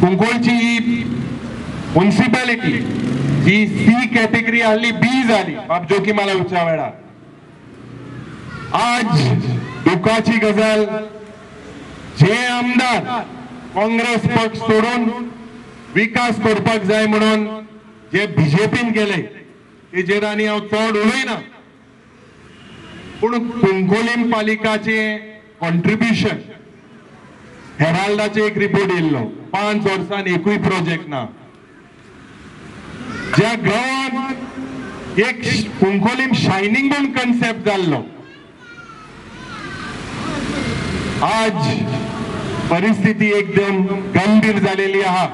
कुंकळची ही म्युनिसिपॅलिटी जी C category आहली बी जाली बाब जोकीम आलावच्या वेळार। आज दुखाची गजाल, जे आमदार काँग्रेस पक्ष सोडून विकास करपाक जाय म्हणून जे बीजेपीन गेले तेजेर आनी हांव चड उलयना, पूण कुंकोलीम पालिकाचे कॉन्ट्रिब्युशन हेराल्डाचे एक रिपोर्ट येयल्लो, 5 वर्सान एकूय प्रोजेक्ट ना। ज्या गांवांत एक कुंकोलीम शायनिंग म्हूण कन्सेप्ट जाल्लो, आज परिस्थिती एकदम गंभीर झालेली आहा।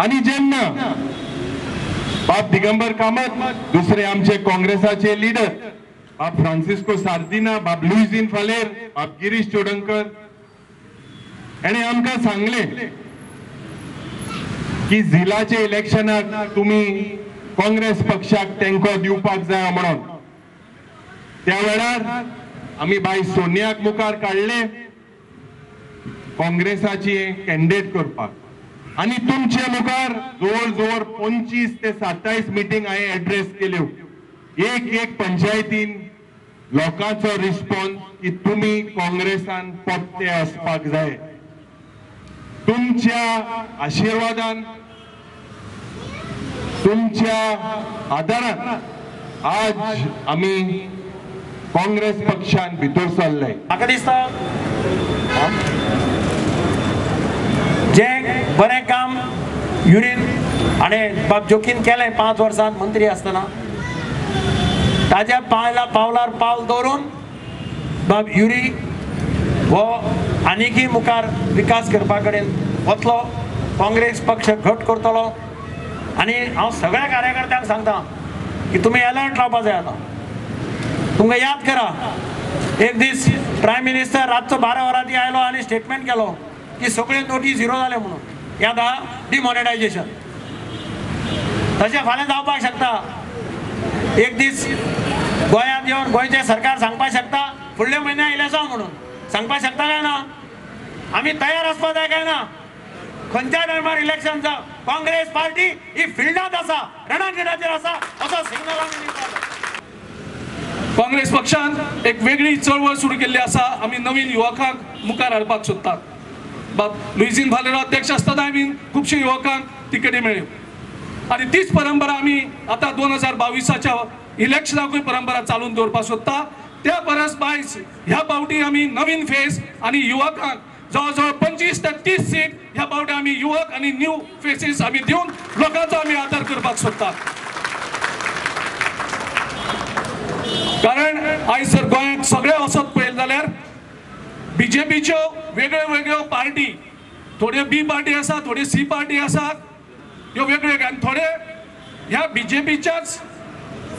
आणि जेन्ना बाब दिगंबर कामत, दुसरे आमचे काँग्रेसाचे लिडर बाब फ्रांसिस्को सार्दिना, बाब लुईझीन फालेर, बाब गिरीश चोडणकर हेणे आमकां सांगले की जिलाचे इलेक्शनाक तुमी काँग्रेस पक्षाक तेंको दिवपाक जाय म्हणून। त्या वेळार आमी बाय सोनियाक मुखार काडले काँग्रेसाची कॅन्डिडेट करपाक आनी तुमचे मुखार जवळ जवळ 25 ते 27 मिटींग हांवें एड्रेस केल्यो। एक एक पंचायतीन लोकांचो रिस्पॉन्स की तुमी काँग्रेसान पत्ते आसपाक जाय, तुमच्या आशिर्वादान तुमच्या आदारान आज आमी काँग्रेस पक्षान भितर सरले। म्हाका दिसता जे बरें काम युरीन आनी बाब जोकीन केलें 5 वर्सांत मंत्री आसतना, ताज्या पावलार पावल दवरून बाब युरी हो आनीकय मुखार विकास करपा कडेन वतलो, काँग्रेस पक्ष घट करतलो। आनी हांव सगळ्या कार्यकर्त्यांक सांगता की तुमी अलर्ट रावपा जाय। आतां तुमकां याद करा, एक दीस प्रायम मिनिस्टर रातचो 12 वरांची आयलो आनी स्टेटमेंट केलो की सगळे नोटी झिरो जाले म्हणून, याद आहा डिमॉनेटायझेशन। तशें फाल्यां जावपाक शकता, एक दीस गोंयांत येवन गोंयचें सरकार सांगपाक शकता फुडल्या म्हयन्या इलेक्शन म्हणून, सांगपाक शकता काय ना? आमी तयार आसपाक जाय काय ना? खंयच्या टायमार इलेक्शन जावं, काँग्रेस पार्टी ही फिल्डांत आसा, रणांगणाचेर आसा असो सिग्नल आमी दिवपाक। काँग्रेस पक्षान एक वेगळी चळवळ सुरू केल्ली आसा, आमी नवीन युवकांक मुखार हाडपाक सोदतात। बाब लुईझीन फालेरो अध्यक्ष आसतना आमी खुबशे युवकांक तिकेटी मेळ्ळ्यो आनी तीच परंपरा आमी आतां 2022च्या इलेक्शनाकूय परंपरा चालून दवरपाक सोदता। त्या परस बायस ह्या फावटी आमी नवीन फेस आनी युवकांक जवळ जवळ 25 ते 30 सीट ह्या फावटी आमी युवक आनी न्यू फेसीस आमी दिवन लोकांचो आमी आदार करपाक सोदतात। कारण आयज जर गोंयांत सगळे वचत पळयलें जाल्यार बीजेपीच्यो वेगळ्यो वेगळ्यो पार्टी, थोड्यो बी पार्टी आसा, थोड्यो सी पार्टी आसा, ह्यो वेगळ्यो वेगळ्यो आनी थोडे ह्या बीजेपीच्याच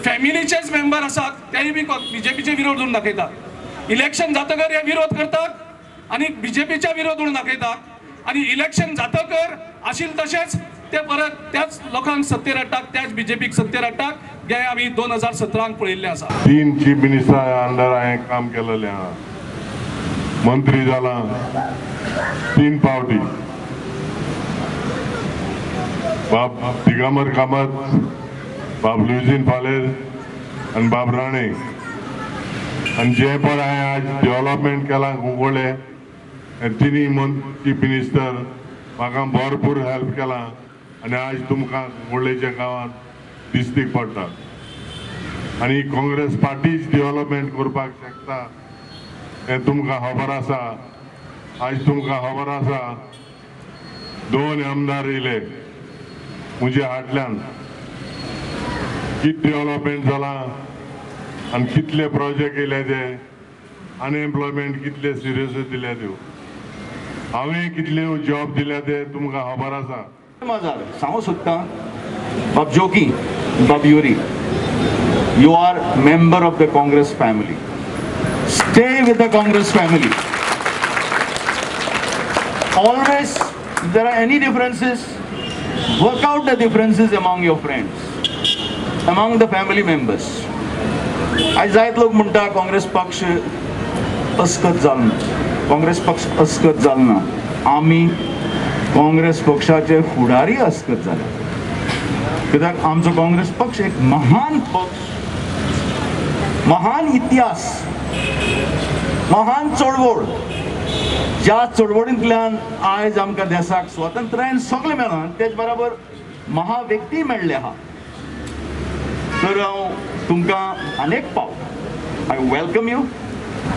फॅमिलीचेच मेंबर आसात, तेय बी बीजेपीचे विरोध म्हणून दाखयतात। इलेक्शन जातकर हे विरोध करतात आनी बीजेपीच्या विरोध म्हणून दाखयतात आनी इलेक्शन जातकर आशिल्ले तशेंच ते परत त्याच लोकांक सत्तेर हाडटात, त्याच बीजेपीक सत्तेर हाडटात, जे आमी 2017 पळयल्लें आसा। 3 चीफ मिनिस्टर अंडर हांवें काम केलेलें आहा, मंत्री जाला 3 फावटी, बाब दिगंबर कामत, बाब लुईझीन फालेर आनी बाब राणे। आनी जे पण हांवें आज डेव्हलपमेंट केलां कुंकळ्ळे, तिनी चीफ मिनिस्टर म्हाका भरपूर हेल्प केलां आनी आज तुमकां कुंकळ्ळेच्या गांवांत दिस्टीक पडटा। आनी काँग्रेस पार्टीच डेव्हलपमेंट करपाक शकता हें तुमकां खबर आसा। आज तुमकां खबर आसा 2 आमदार येयले म्हज्या हाटल्यान, कितें डेव्हलपमेंट जालां आनी कितले प्रोजेक्ट येयले ते, अनएम्प्लॉयमेंट कितले सिरियस दिल्या त्यो, हांवें कितले जॉब दिल्या ते तुमकां खबर आसा। सांगू सोदता बाब जोकी, बाब Yuri, you are member of the Congress family, stay with the Congress family. Always if there are any differences, work out the differences among your friends, among the family members. आयज जायत लोक म्हणटा काँग्रेस पक्ष अस्कत जालो, काँग्रेस पक्ष अस्कत जालो ना, आमी काँग्रेस पक्षाचे फुडारी अस्कत जाले. कित्याक आमचो काँग्रेस पक्ष एक महान पक्ष, महान इतिहास, महान चळवळ, ज्या चळवळींतल्यान आयज आमकां देशाक स्वातंत्र्य सगळें मेळ्ळां, तेच बराबर महाव्यक्ती मेळ्ळे आहा. तर हांव तुमकां अनेक पावट I welcome you.